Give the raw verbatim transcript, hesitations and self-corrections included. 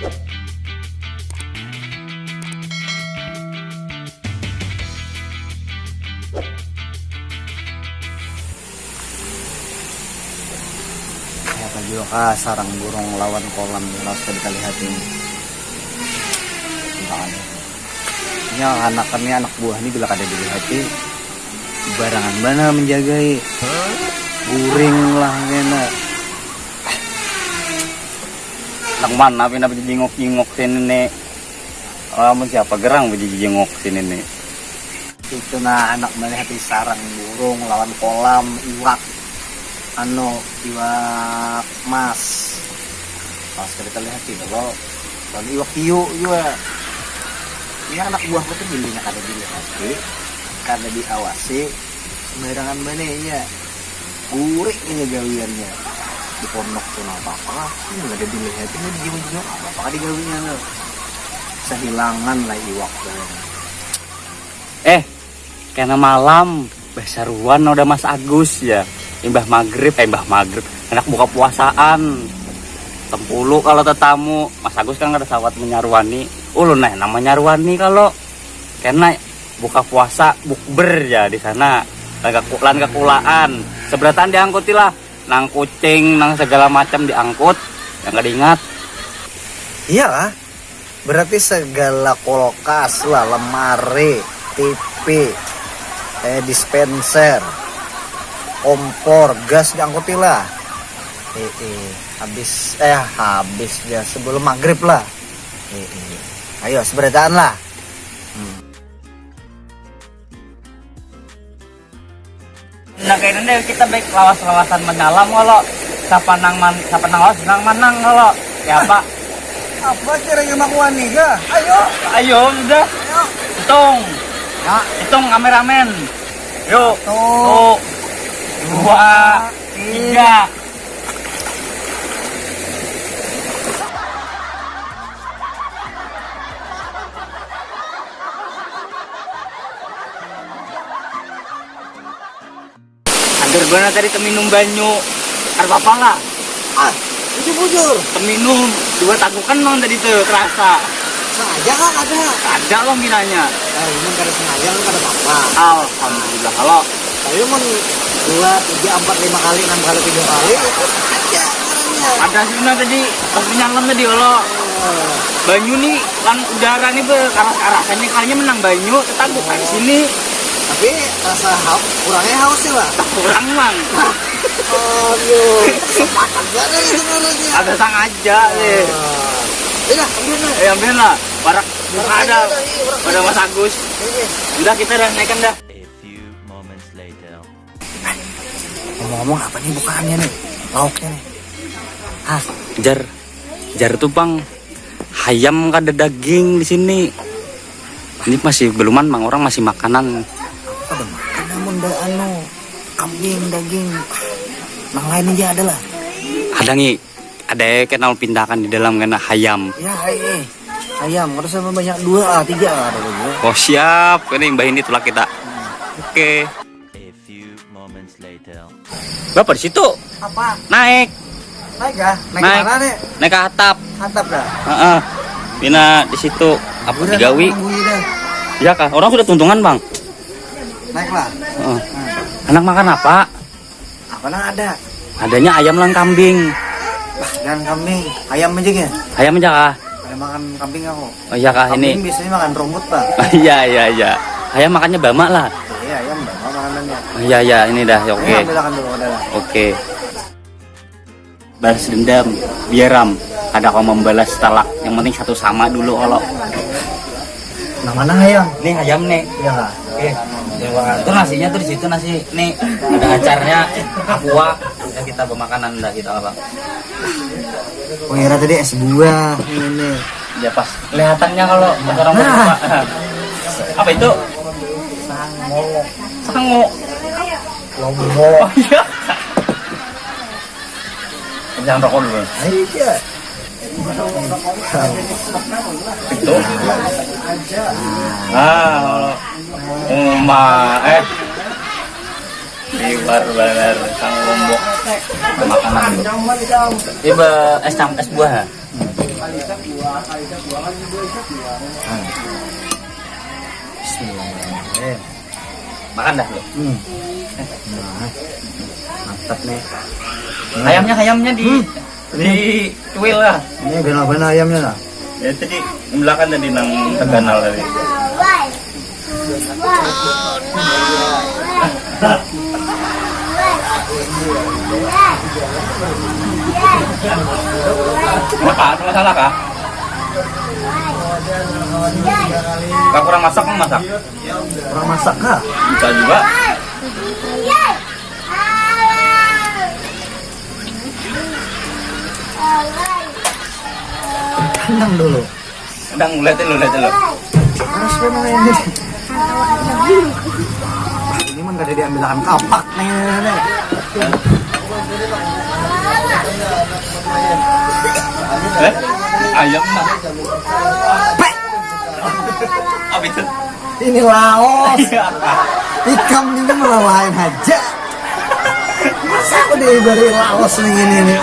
Kayapa jua kah sarang burung lawan kolam ni, lawas kada talihati ni. Ini anak, ini anak buah ni bila kada dilihati, barangan banar manjagai. Guring lah kena. Nang mana pina bajijinguk-jinguk sini ni? Lamun siapa gerang bajijinguk sini ni? Itu nah, anak melihat di sarang burung lawan kolam, iwak, anu, iwak mas. Pas kada terlihat sih lo, lawan iwak hiu juga. Ini anak buahku tuh, bilanya kada dilihati, kada diawasi, sembarangan banar inya. Guring inya gawiannya. Di pondok tuh napa apa, hmm, kada dilihati, ini dijinguk-jinguk, apa apa digawinya tuh. Sahilangan lah iwak tuh. Eh, kena malam, basaruan udah Mas Agus ya. Imbah maghrib, eh, imbah maghrib, anak buka puasaan. Tempulu kalau tetamu, Mas Agus kan kada sawat menyaruani. Ulun nah nang menyaruani kalau kena buka puasa bukber ya di sana. Lan kaku-, lan kakulaan. Seberataan diangkuti lah. Nang kucing, nang segala macam diangkut. Yang kada ingat. Iya lah. Berarti segala kulkas lah, lemari, T V, eh, dispenser, kompor, gas diangkuti lah. Eh, eh, habis, eh, habis ya sebelum maghrib lah. Eh, eh. Ayo, seberataan lah. Hmm. Nah, kayaknya deh kita baik lawas-lawasan menyalam kalau siapa nang man-, siapa nang lawas nang manang kalau ya apa? Apa kira-kira makuan nih ga? Ayo. Ayo, sudah. Ayo. Hitung. Ya. Hitung kameramen. Yuk. Satu. Satu. Dua. Tiga. Hancur banar tadi teminum banyu. Kada apa-apa lah. Ah, bujur-bujur. Teminum dua tagukan mang tadi tuh kerasa. Sengaja kah kada? Kada lah minanya. Eh, ini kada sengaja kan kada apa-apa. Alhamdulillah kalau. Tapi mun dua, tiga, empat, lima kali, enam kali, tujuh kali itu sengaja orangnya. Ada sih nah tadi pas menyalam tadi kalau. Eh. Banyu nih kan udara nih berkaras-karasannya kayaknya menang banyu tetap bukan di sini. Tapi rasa haus, kurangnya haus sih lah. Kurang mang. Aduh, kesempatan banget itu menurutnya. Ada sengaja deh. Iya, ambil lah. Eh, ambil lah. Parak muka ada. Pada Mas Agus. Udah kita dah naikan dah. A few moments later. Ngomong-ngomong, apa nih bukaannya nih? Lauknya nih. Ah, jar, jar tuh bang, hayam kada daging di sini. Ini masih beluman bang, orang masih makanan. Aku kada makan namun dah anu, kambing, daging. Nang lain aja ada lah. Ada ngi, ada kenal pindahakan di dalam kena hayam. Ya, eh, eh. Ayam, kada usah banyak, dua lah, tiga lah ada lagi. Oh siap, ini imbah ini tulak kita. Oke. A few moments later. Bapak di situ. Apa? Naik. Naik kah? Naik. Naik kemana nih? Naik ke atap. Atap dah. Heeh. Pina di situ. Apa digawi? Iya kah? Orang sudah tuntungan bang. Naiklah. Heeh. Nah. Anak makan apa? Apa nang ada? Adanya ayam lan kambing. Lah, dan kambing, ayam aja ya? Ayam aja kah? Ada makan kambing aku. Oh iya kah ini? Kambing biasanya makan rumput pak. Iya iya iya. Ayam makannya bama lah. Iya ayam bama makanannya. Oh, iya iya ini dah ya, oke. Ini ambil akan dulu ada lah. Oke. Balas dendam, biaram. Kada kau membalas talak. Yang penting satu sama dulu kalau. Nah mana ayam? Nih ayam nih. Iya kah? Oke. Terima kasih. Tuh nasinya tuh di situ nasi. Nih ada acarnya aqua. Ya kita bermakanan dah kita apa? Pengira tadi es buah ini. Ya pas kelihatannya kalau orang nah. Apa itu? Sango. Sango. Lombok. Oh iya. Jangan rokok dulu. Iya. Itu. Ah, kalau uma eh Liwar banar sang lombok. Makanan. Iba es campur, es buah. Bismillahirrahmanirrahim. Makan dah lu. Hmm. Nah, mantap nih. Ayamnya, ayamnya di, hmm, di cuil lah. Ini bena-bena ayamnya lah. Ya tadi belakang tadi nang terkenal tadi. Makan masalah kah? Kak kurang masak, mau masak? Kurang masak kah? Bisa juga. Kandang dulu. Kandang, lihat dulu, lihat dulu. Harus memang ini. Ini mah tadi diambil akan kapak nih, nih. Eh, ayam mah. Apa itu? Ini laos. Ikam ini malah lain aja. Masa aku diberi laos nih gini nih.